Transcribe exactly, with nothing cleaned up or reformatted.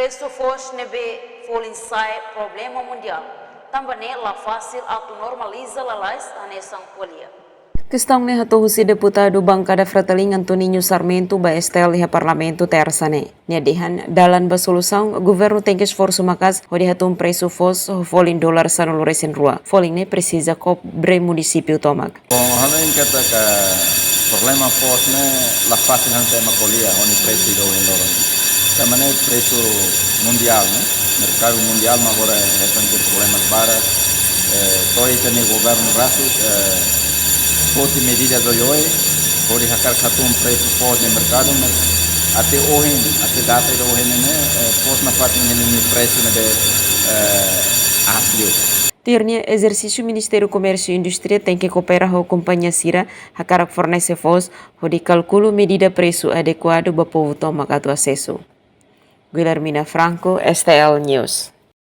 Presu foos ne'ebé folin sa'e problema mundiál, tanba ne'e la fasil atu normaliza lalais hanesan ko'alia. Kestaun ne'e hato'o husi deputadu bankada Fretilin Antoninho Sarmento ba S T L iha Parlamentu Tersa ne'e. Nia dehan dalan ba solusaun, governu tenke esforsu maka'as hodi hatún presu foos ho folin dolar sanulu resin rua. Folin ne'e presiza kobre munisípiu tomak. Bom, ha'u hanoin katak problema foos ne'e la fasil hanesan ema ko'alia, ho nia presu ida ohin loron. Tanba ne'e presu mundiál, ne'e? Merkadu mundiál mak agora hetan de'it problema barak. Eh, to'o ita-nia governu rasik, eh, foti medida oioin, hodi hakarak hatún presu foos iha merkadu, mas até ohin, até data ida ohin ne'e, eh, foos nafatin iha ninia presu ne'ebé, eh, aas liu. Tuir nia, ezersísiu Ministériu Komérsiu Indústria tenke koopera ho kompañia sira hakarak fornese foos hodi kalkula medida presu adekuadu ba povu tomak atu asesu. Guilhermina Franco, S T L News.